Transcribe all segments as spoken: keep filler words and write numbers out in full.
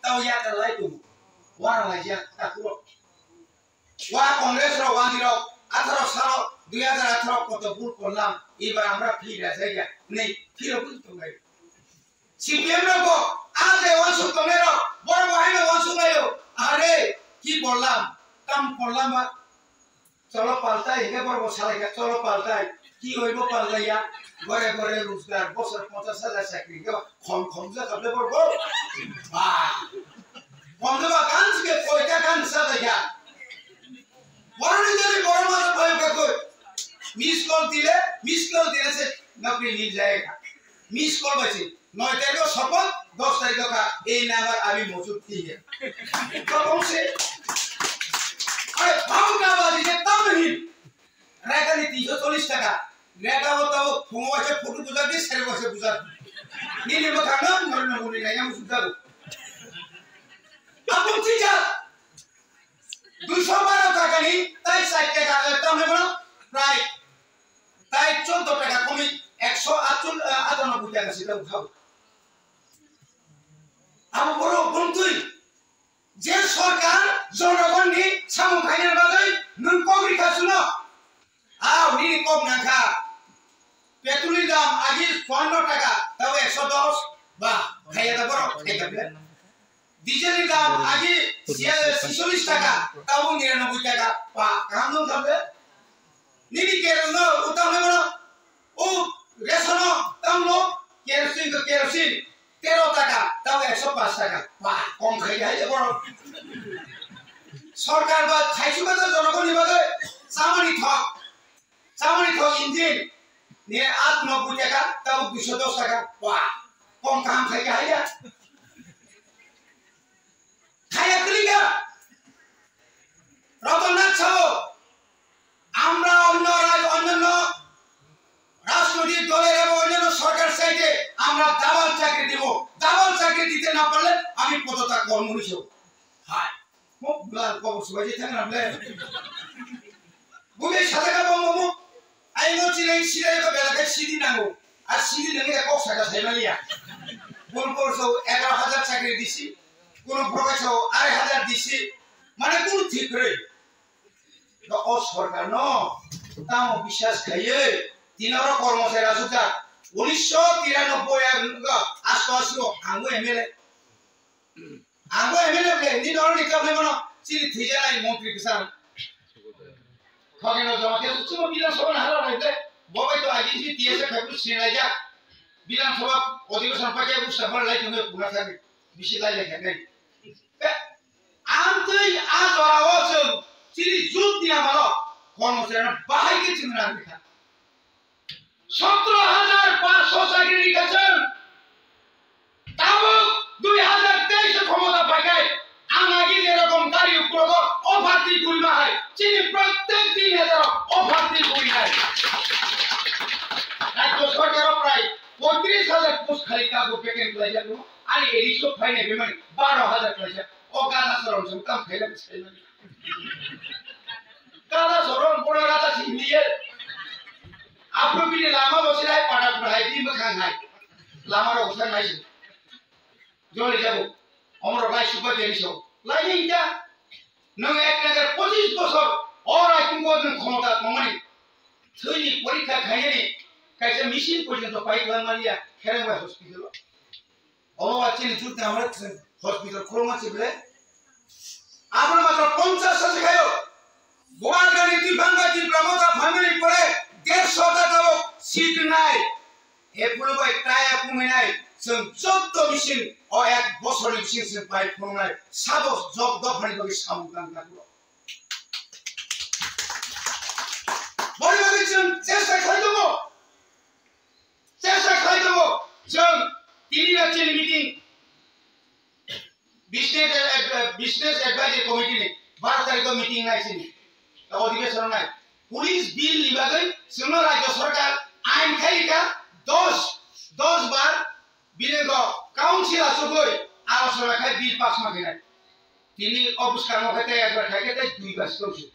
Tao ya ka lai tu. Wa lai ya ta ku. Wa Congress rok wani rok atharo salo dui hajar atharo koto bul korlam ibar amra phira jaya nei phira bul tongai. C P M rok bo a je wansuk tongnai rok borok bo haino wansuk laio. Are ki korlam tam korlam ba. Cholo paltai, hingke borok bo salai kha, cholo paltai. Ki oibo paltai ya? Gore gore rojgar, bosor ponchas hajar chakri khe khom khom jak kha borok bo. Ba. Khom jak ba kan se koita kan sa dai kha. Borok ni jodi borok ma pai ka koi. Miss call dile, miss call dile se nokri mil jayega. Miss call bai se. Noi tarikh o sopoth, dos tarikh o kha, ei number abhi mojud thi hai. To kaun se? Are, bhau ka baji je tam nahi. Reka ni tinso chollish taka. Reka o tabo phungo waise photo bujak di, sari waise bujak di. Nini mwkhang no, Narendra Modi nai yang bujak. Abung tija. Duiso baro taka ni, tai sait taka, eh, tam nahi bono, prai. Tai choddo taka komi, ekso atul, eh, atanoboi taka sita uthao. Abo borok bumtwi je sorkar jonogonni samung khainani bagwi nwng kok rikha suno. Aw nini kok nangkha. Petrolni dam agi chuanno taka, tabo ekso dos ba khaiya da borok khaikha bile. Dieselni dam agi sia-, sisollis taka, tabo niranoboi taka. Pa, kaham nung kha bile. Nini kerosene no utang hai mano. O ration o tamo kerosene to kerosene tero taka, tamo ekso pash taka. Ba, kom khai hai je borok. Sorkar ba khaisu ba jonogonni bagwi chamani thok. Chamani thok engine ni at noboi taka, tamo duiso dos taka. Ba, kom kaham khai hai ya. Khaya kwrwi kha. Ratan Nath sao, আমরা অন্য রাজ-, অন্যান্য রাজনৈতিক দলের এবং অন্যান্য সরকার চাইতে আমরা দালাল চাকরি দিব। দালাল চাকরি দিতে না পারলে আমি পদত্যাগ কর্মসূচি হব। হায়, মুখ বুলার কবর সবাই যে থাকলাম রে। বুঝে সাদা কাপড় মামু, আইনো চিলাই সিলাই তো বেলাকে সিঁড়ি নাঙো। আর সিঁড়ি নাঙে এক কক্সা গাছ হাইমালিয়া। কোন কোন সব এগারো হাজার চাকরি দিছি, কোন প্রফেসর আড়াই হাজার দিছি। মানে কোন ঠিক রে? তো ও সরকার ন, তাও বিশ্বাস খাইয়ে, তিন আরো কর্মচারী আসুক যা, উনিশশো তিরানব্বই আর আষ্ট আসলো, আঙ্গু MLA. Ang bo M L A ble, ni norok ni kok hai mano, chini thwijanai montri kwchang. Khogeno joma khe chwngno Bidhan Sabha ni hala nai ble, bo bai to agi si T S F khai phuru sini laijak. Bidhan Sabha odhibeshon paikhe usta bar lai tongwi pura thangwi, bisi lai lai khe nai. Be, ang twi a jora o chwng chini jut ni amalo, kormo chwrano bahai khe chwng rang rikha. সতেরো হাজার পাঁচশো চাকরি রেখেছেন। Tabuk দুই হাজার তেইশে ক্ষমতা পাইকাই, ang agi jerokom gari ukrogo offer di gulma hai, chini prottek tin hajar offer di gulma hai. Rajyo sorkaro prai poitris hajar post khali tabuk vacant khlaijak, ani A D C o phainai bemani baro hajar khlaijak, o gada sorom song tam khaila bwsai mani. Kada sorong pura rata sing liye. Aphuru bini lama bo silai pada pura hai, bini mwkhang hai. Lama rok uthang nai sing. Joli jago. Omorok lai supa keri so. Lai ni ta. Nwng ek hajar pochis bosor o rai tungbo nwng khomota tongmani. Thwini porikha khainani kaisa machine porjonto pai kwlangmani ya Kherengbai hospital o. Omo ba chini jut ni amra hospital khuluma chible. Abro matro ponchas sa khayo. Bubagrani Tipanga Tipra Motha family pore dersho ta tabok seat nai. He pulu bai taya kuminai. Chwng choddo machine o ek bosor ni bising chwng pai phungnai. Sabo jok dophani bagwi samung tang tang. Boni bagwi chwng chesta khlai tongo. Chesta khlai tongo, chwng tini na chini meeting, business, eh, eh, business advisory committee ni baro tarikh o meeting nai chini, odhibeshon nai. Police bill ni bagwi chwngno rajya sarkar ain khai rikha, dos, dos bar bini go council achugwi alochona khai bill pass ma khinai. Tini o bwskango khai tei ekbar khai khe tei dui bar se tongsi.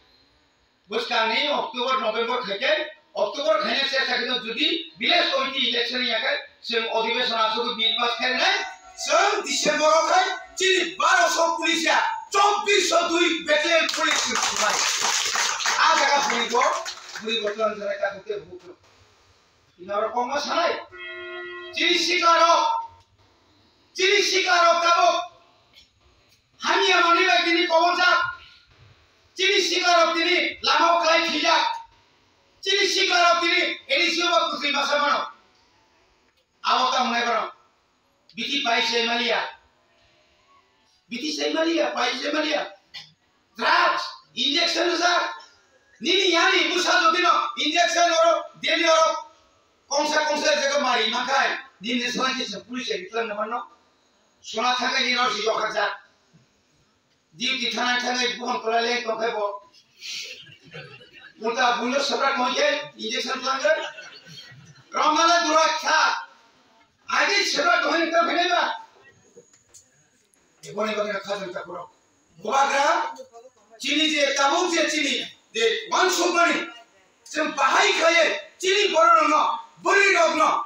Bwskangni October, November khaikhe, October khaina se sakhe jodi village committee election ya khe, chwng odhibeshon asugwi bill pass khainai, Chwng December o khai chini barosho police ya chobbish dui battalion police chwng thumai. A jaga bwrwi bo, bwrwi bo tong jora ka hute bukro. Ina oro kongma sanai. Chini sikla rok, chini sikla rok tabuk hamya manwi bai tini kobonjak. Chini sikla rok tini lama o kwlai thwijak. Chini sikla rok tini A D C o ba kwthwi masa mano. Abo tamo nai bono. Biti pai se maliya. Biti se maliya, pai se maliya. Drugs, injection rijak. Nini yani bwsa jotino injection oro, daily oro kongsa kongsa jaga mari makai. Nini sala kisa police ya bitlang na mano. Sona thangai ni rasi yokhajak. Duty thana thangwi buphang kwlai leng tong khe bo. Ulta buino swprak tong khe injection tlango. Romala dura kha. Agi swprak tong khe phene ba. Eboni bagwi kha jang ta kuro. Bubagra chini je tabuk je chini je wansukmani chwng bahai khlaiwi chini bororokno bwrwirokno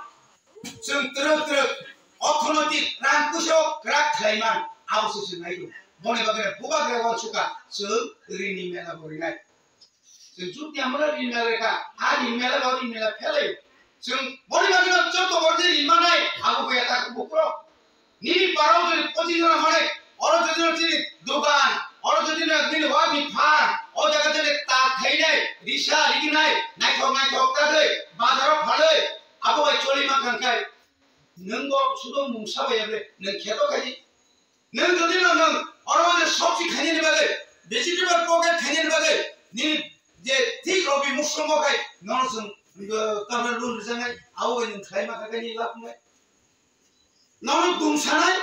Chwng twrwk twrwk orthonoitik rang puisa kwrak khlai man, abo se chwng nai rw. Boni bagwi bubagra wansukha chwng rini mela bo rinai. Chwng chukni amra rini mela rekha, a rini mela bo rini mela phelai. Chwng boni bagwi joto borok je rini manai, abo bo eta bukrok. Nini parao jodi pochis jona manai, oro jodi no chini dukan, oro jodi no nini wak ni phan, o jaga jodi ta khainai, risa riginai, naithok naithok tagwi, bazaro phalwi, abo bai choli mankha khe. Nwng bo sudo mungsa bai ya bre, nwng kheto khaidi. Nwng jodi no nwng oro je sobji khainani bagwi, vegetable pocket khainani bagwi, nini je thik robi muksromo khai, nono chwng, uh, tamra loan rijaknai, abo bai nwng khlai mankha khe nini lab wngnai. Nono dungsanai,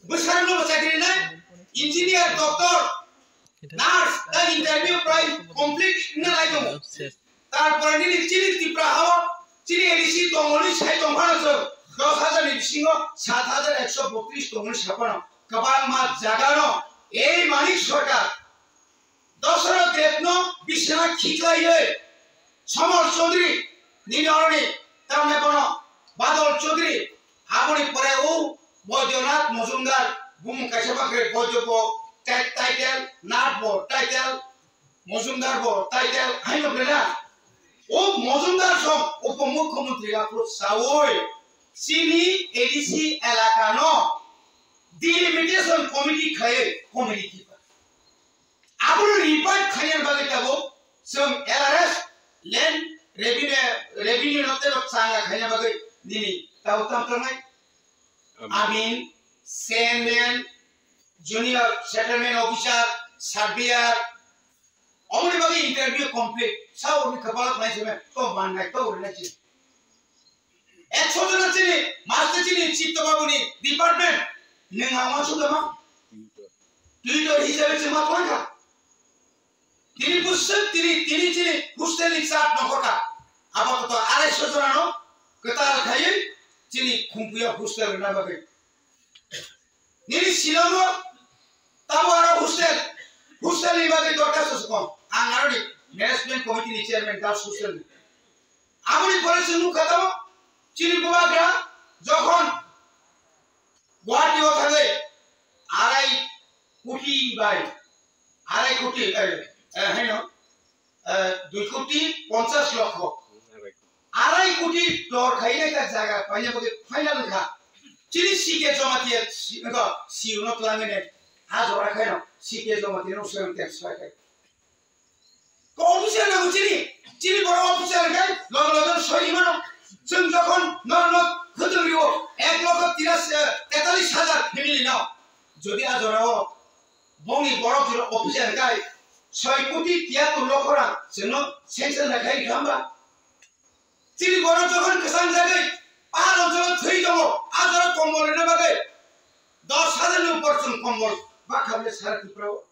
bwsarokno bo chakri nai, engineer, doctor, nurse, ta interview prai complete wngna lai tongo. Tarpore nini chini Tripura hao, chini A D C tongmani sai tongphano chwng dos hajar ni bisingo sat hajar ekso botris tongmani saphano kwbangma jagano ei Manik Sarkar Dosoroth Debno bisina khiklaiwi Somol Chaudhary nini oroni tamne bono Badal Chaudhary aboni pore o Boidyanath Mojumdar bumung kaisa bakre Boidyo bo tat-, title, Nath bo title, Mojumdar bo title haino bena. O Mojumdar song Upamukhyamantri aphuru sawi chini A D C elaka no delimitation committee khlaiwi committee khipa. Abono revive khaina bagwi tabuk chwng L R S, Land Revenue, Revenue no teibo changa khaina bagwi nini tabuk tam tangnai. Amin. Amin, C M N, Junior Settlement Officer, Surveyor, omoni bagwi interview complete. Sa uni kapala khlai seme, to mannai, to urinai chini. Ekso jona chini, master chini, Chitto Babu ni department, nwng ang wansuk tama? Twitter hisabe chwng ma tongkha. Tini bwswk tini, tini chini hostel ni chart nongkhorkha. Apatot arai so jona no kwtal khaiwi chini khumpuya hostel rwna bagwi. Nini Shillong o tamo aro hostel, hostel ni bagwi dorkhasto se kom. Ang aroni management committee ni chairman girls hostel ni. Aboni pore chwng nukha tamo chini bubagra jokhon Guwahati o thangwi arai koti bai, arai koti, eh, eh, haino, eh, dui koti ponchas lokho. Arai koti dor khainai ta jaga paina bagwi final wngkha. Chini C K Jamatia si-, wngkha, C U no twlangwi nai. A jora khaino C K Jamatia no swrwng tek swlai khai. Ko officer nango chini, chini borok officer khe loge loge soi mano. Chwng jokhon norno khwtwng rio, ek lokho tiras, eh, tetalis hajar family no. Jodi a jora o bongni borok jora officer khe soi koti tiyattor lokho rang chwngno sanction na khai thamba. Chini borok jokhon kwchang jagwi pahar oncholo thwi tongo, a jora kombol rwna bagwi dos hajar ni upor chwng kombol bakha bile sara Tripura o.